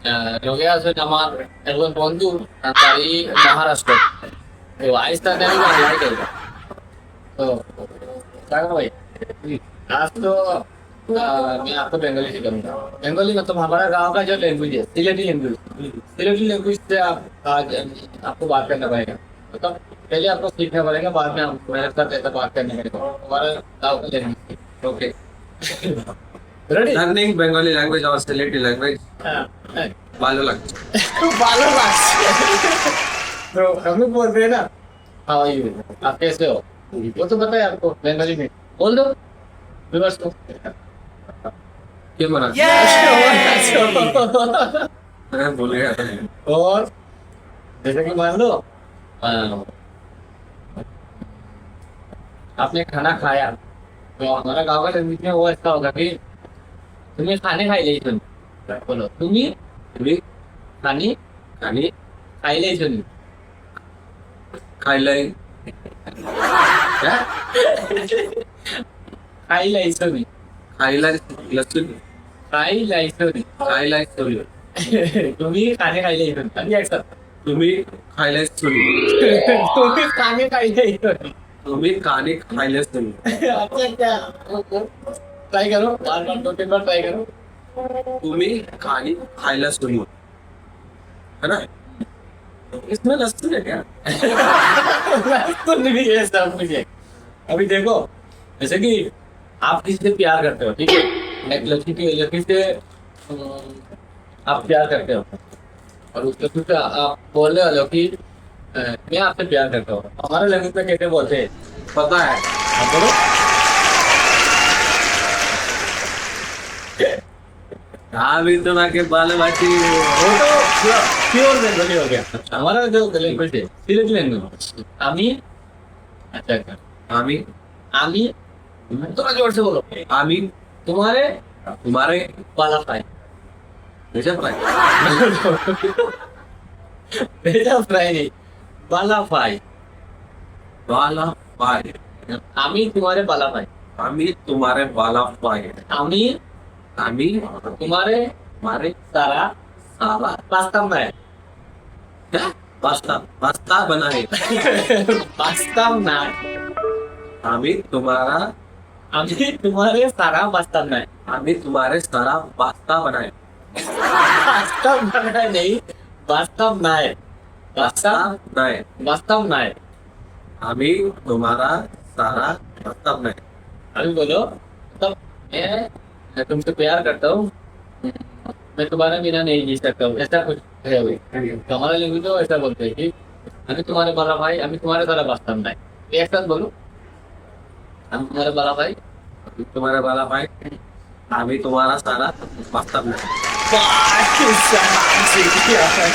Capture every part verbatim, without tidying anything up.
আহ, লগে আছইন আমার একজন বন্ধু, আর তাই মহারাষ্ট্র। তো আইজ তার আমি বাংলায় গেলাম। তো, জানো ভাই, আজ তো, আহ, আমি আপনাকে বেঙ্গলি শিখাবো। বেঙ্গলি মতলব আমার গাঁও কা যে ল্যাঙ্গুয়েজ আছে, সিলেটি ল্যাঙ্গুয়েজ। সিলেটি ল্যাঙ্গুয়েজ সে আপ, আজ, আপকো বাত করনা পড়েগা। मतलब, पहले आपको सीखना पड़ेगा, बाद में आप मेरे साथ ऐसा बात करने का। हमारा गाँव का language. Okay. Ready? Learning Bengali language or Sylheti language। हाँ, हाँ। ভালো লাগছে। ভালো লাগছে। तो हम लोग बोलते हैं ना, "How are you?" आप कैसे हो? वो तो पता है आपको, बंगाली में। बोल दो। रिवर्स को। क्या बना? मैं भूल गया। और जैसे कि मान लो, अ, आपने खाना खाया, तो हमारा गाँव का लैंग्वेज में वो ऐसा होगा कि तुम्ही खाणे खायले इथून। बोलो, तुम्ही तुम्ही खाणे खाणे खायले इथून। खायलाय। काय? खायला इथून। खायला लसूण। खायला इथून। खायला लसूण। तुम्ही खाणे खायले इथून। आणि एकसाथ। तुम्ही खायला सुरू। तुम्ही खाणे खायले इथून। तुम्ही खाणे खायला सुरू। अच्छा, अच्छा। ट्राई करो, बार बार, दो तीन बार ट्राई करो। तुम्ही खाणे खायला सुरू। है ना? इसमें लहसुन है क्या? लहसुन भी है सब कुछ है। अभी देखो, जैसे कि आप किसी से प्यार करते हो, ठीक है? एक लड़की की लड़की से, अम, आप प्यार करते हो और उस लड़की से आप बोलने वाले हो कि, अ, मैं आपसे प्यार करता हूँ। हमारे लैंग्वेज में कैसे बोलते हैं? पता है। आप बोलो। আমি তোমাকে ভালোবাসি। वो तो पूरा प्योर बंगाली हो गया। हमारा जो लैंग्वेज है, सिलेटी लैंग्वेज। আমি, अच्छा, अच्छा। আমি আমি, थोड़ा जोर से बोलो। আমি तुम्हारे तुम्हारे বালা পাই। ভেজা ফ্রাই। ভেজা ফ্রাই নেই, বালা পাই। বালা পাই। আমি তোমারে বালা পাই। আমি তোমারে বালা পাই। আমি আমি তোমারে তোমারে সারা সারা বাঁচতাম না। হ্যাঁ? বাঁচতাম, বাঁচতাম না। বাঁচতাম না। আমি তোমারা আমি তোমারে সারা বাঁচতাম না। আমি তোমারে সারা বাঁচতাম না। বাঁচতাম না নেই, বাঁচতাম না। বাঁচতাম বাঁচতাম না। বাঁচতাম না। আমি তোমারা সারা বাঁচতাম না। अभी बोलो, मतलब, मैं, मैं तुमसे प्यार करता हूँ, मैं तुम्हारा बिना नहीं जी सकता हूँ, ऐसा कुछ है भाई। तो हमारे लैंग्वेज में ऐसा बोलते हैं कि আমি তোমারে বালা পাই, আমি তোমারে সারা বাঁচতাম না। एक साथ बोलो, আমি তোমারে বালা পাই। আমি তোমারে বালা পাই। আমি তোমারা সারা বাঁচতাম না। भाई साहब, सीख लिया।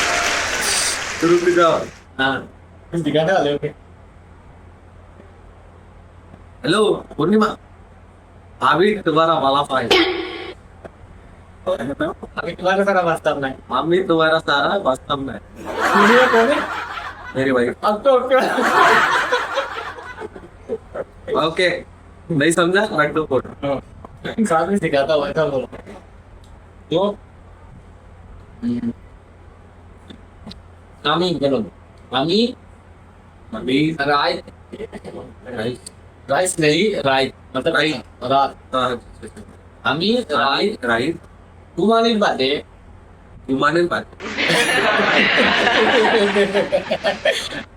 रुक जाओ। हाँ, दिखाने वाले हो क्या? হ্যালো, পূর্ণিমা। আমি তোমারা বালা পাই। আমি তোমারে সারা বাঁচতাম না। আমি তোমারা সারা বাঁচতাম না। পূর্ণিমা कौन है? मेरी वाइफ। अब तो ओके। ओके, नहीं समझा? रख दो फोन। हाँ। साथ में सिखाता हूँ, ऐसा बोलो। तो, हम्म, আমি, बोलो। আমি আমি রাইত, রাইত। রাইত নেই, রাইত, मतलब রাইত। রাত। হ্যাঁ, হ্যাঁ। আমি আমি রাইত রাইত। ঘুমানির বাদে। ঘুমানির বাদে।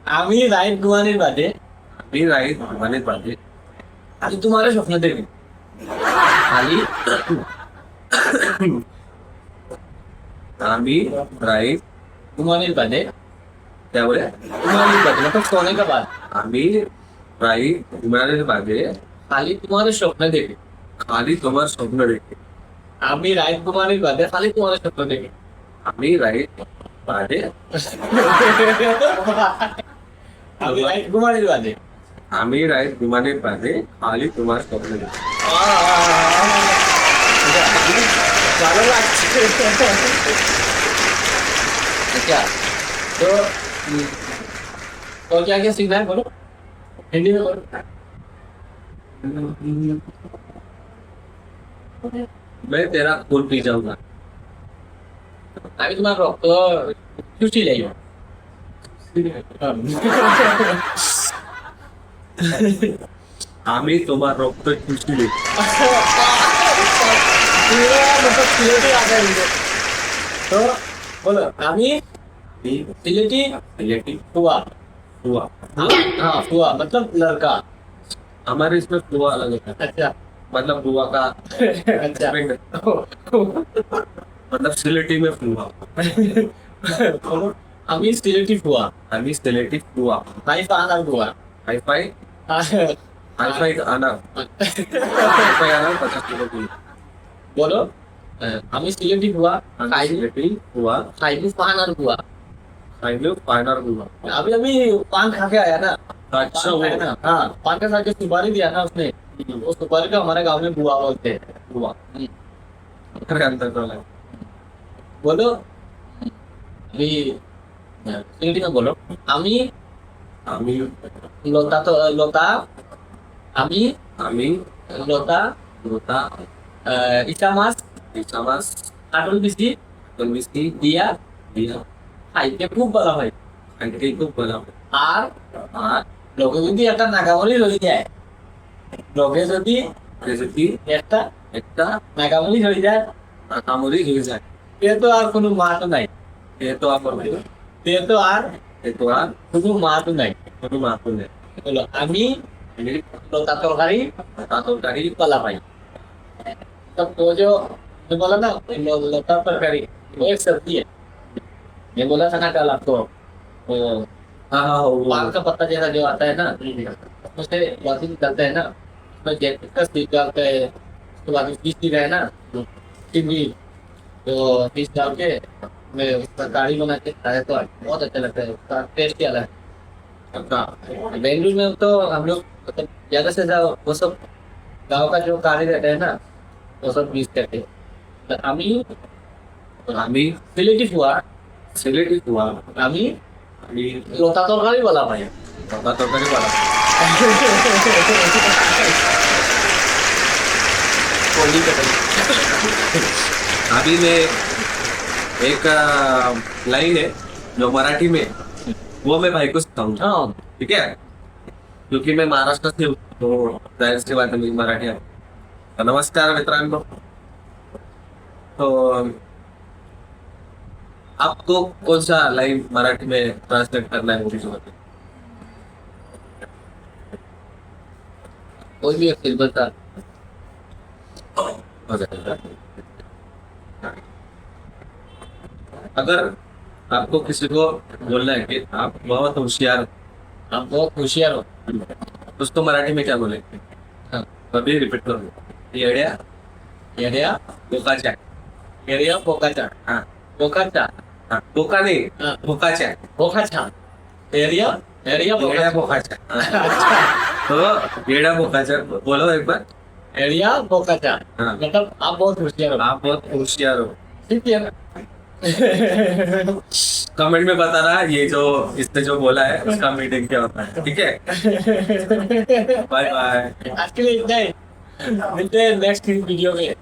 আমি রাইত ঘুমানির বাদে। আমি রাইত ঘুমানির বাদে। আমি তোমারে স্বপ্ন দেখি। খালি আমি রাইত ঘুমানির বাদে। क्या बोले? ঘুমানির বাদে, मतलब सोने के बाद। আমি রাইত ঘুমানির বাদে। খালি তোমারে স্বপ্ন দেখি। খালি তোমার স্বপ্ন দেখি। আমি রাইত ঘুমানির বাদে খালি তোমারে স্বপ্ন দেখি। আমি রাইত বাদে। আমি রাইত ঘুমানির বাদে। আমি রাইত ঘুমানির বাদে খালি তোমার স্বপ্ন দেখি। আহ, ভালো লাগছে। अच्छा, तो, हम्म, और क्या क्या सीखना है, बोलो। हिंदी में बोलो। मैं तेरा खून पी जाऊंगा। আমি তোমার রক্ত চুষি লই। আমি তোমার রক্ত চুষি লই। পুরা মতলব সিলেটি আগে হইল। তো বলো, আমি সিলেটি সিলেটি ফুয়া। ফুয়া। हाँ, हाँ, फुआ मतलब लड़का। हमारे इसमें फुआ अलग होता है। अच्छा। मतलब बुआ का अच्छा। Husband। मतलब सिलेटी में फुआ। বলো, আমি সিলেটি ফুয়া। আমি সিলেটি ফুয়া। হাই ফাই আনার ফুয়া। Hi fi. হাই ফাই আনার। হাই ফাই আনার পঞ্চাশ টাকা দিন। বলো, আহ, আমি সিলেটি ফুয়া। আমি খাইলু সিলেটি ফুয়া। খাইলু পান আর ফুয়া। খাইলু পান আর ফুয়া। আমি, আমি पान खा के आया ना। अच्छा, पान वो। खाया ना। हाँ, पान के साथ जो सुपारी दिया ना उसने, वो सुपारी को हमारे गांव में बुआ बोलते हैं। बुआ। हम्म। अरे, अंदर तो लगा। বলো, আমি, হ্যাঁ, সিলেটি না বলো। আমি আমি লতা তো, লতা, আমি আমি লতা, লতা, আহ, ইচা মাছ, ইচা মাছ, কাটল বিচি, কাটল বিচি দিয়া, দিয়া, খাইতে খুব ভালা পাই। খাইতে খুব ভালা পাই। আর, আর লগে যদি একটা নাগামরিচ রই যায়, লগে যদি, লগে যদি একটা, একটা নাগামরিচ রই যায়, নাগামরিচ রই যায়, তে তো আর কোনো মাত নাই। তে তো আর কোনো, তে তো আর, তে তো আর কোনো মাত নাই। কোনো মাত নাই। বলো, আমি আমি লতা তরকারি, লতা তরকারি ভালা পাই। तो वो जो मैं बोला ना, ल-, लता तरकारी, वो एक सब्जी है। मैं बोला था ना कल आपको, वो हाँ, हाँ, हाँ, वो पान का पत्ता जैसा जो आता है ना, उसमें से वासन निकलता है ना, उसमें जैसे का सीड डालते हैं, उसके बाद में बीज भी है ना, फिर भी तो बीज डाल के मैं उसका कढ़ी बना के खाया तो बहुत अच्छा लगता है, उसका टेस्ट ही अलग है। अच्छा। बेंगलुरु में तो हम लोग मतलब ज्यादा से ज्यादा वो सब गाँव का जो कढ़ी रहता है ना, वो सब मिस करते हैं। तो আমি আমি সিলেটি ফুয়া। সিলেটি ফুয়া। আমি আমি লতা তরকারি ভালা পাই। লতা তরকারি ভালা। अभी मैं एक, अ, लाइन है जो मराठी में, वो मैं भाई को सिखाऊंगा। हाँ। ठीक है, क्योंकि मैं महाराष्ट्र से हूँ, तो जाहिर सी बात है मुझे मराठी आती है। तो नमस्कार मित्रांनो, तो आपको कौन सा लाइन मराठी में ट्रांसलेट करना है, वो भी बताइए। कोई भी एक सिंपल सा। अगर आपको किसी को बोलना है कि आप बहुत होशियार हो, आप बहुत होशियार हो, उसको मराठी में क्या बोलेंगे? हाँ। अभी रिपीट करो। येड्या, येड्या, बोकाच्या। येड्या बोकाच्या। हाँ। बोकाच्या। हाँ, बोका नहीं, हाँ। बोकाच्या। बोकाच्या। येड्या, येड्या येड्या बोकाच्या। बोकाच्या। हाँ। तो येड्या बोकाच्या बोलो एक बार। येड्या बोकाच्या। हाँ। मतलब आप बहुत होशियार हो। आप बहुत होशियार हो। ठीक है ना? कमेंट में बताना ये जो इसने जो बोला है उसका मीनिंग क्या होता है, ठीक है? Bye bye. आज के लिए इतना ही। मिलते हैं नेक्स्ट वीडियो में।